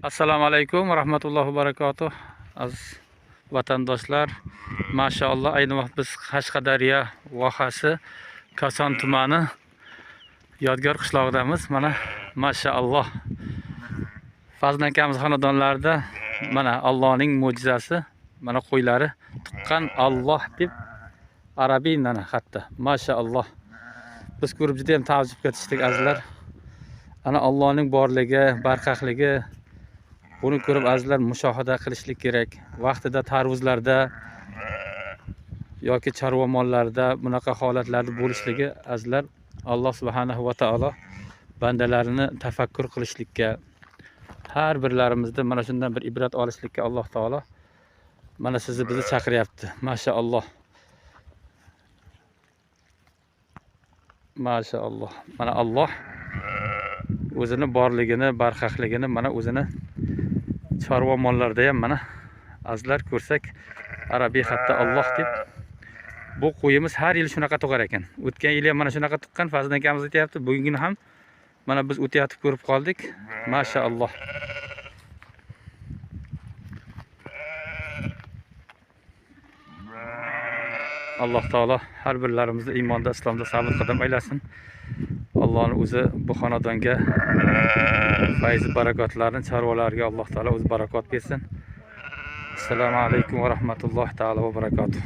Assalomu alaykum va rahmatullohi va barakatuh. Aziz vatandoshlar, mashaalloh, ayni vaqt biz Qashqadaryo vohasi Koson tumani Yodgor qishlog'idamiz. Mana mashaalloh. Fazl akamiz xonadonlarida mana Allohning mo'jizasi, mana qo'ylari tuqqan Alloh deb arabiy mana xatda. Mashaalloh. Biz ko'rib juda ham taajjubga tushdik azizlar. Ana Allohning borligi, barhaqligi buni ko'rib azizlar mushohada qilishlik kerak. Vaqtida tarvuzlarda yoki chorva mollarida bunaqa holatlarda bo'lishligi azizlar Alloh subhanahu va taolo bandalarini tafakkur qilishlikka, har birlarimizda mana shundan bir ibrat olishlikka Alloh taolo mana sizni bizni chaqiryapti. Mashaalloh. Mashaalloh. Mana Alloh o'zini borligini, barhaqligini mana o'zini chorva mollarda ham mana azizlar ko'rsak arabiy xatda Alloh deb bu qo'yimiz har yil shunaqa tug'ar ekan. O'tgan yil ham mana shunaqa tuqqan, Fazil akamiz aytayapti. Bugun ham mana biz o'tayotib ko'rib qoldik. Mashaalloh. Alloh taolo har birlarimizni iymonda, islomda sabit qadam aylasin. Allohning o'zi bu xonadonga fayz barakotlarini, chorvalarga Alloh taolo o'zi barakot bersin. Assalomu alaykum va rahmatullohi taolo va barakatuh.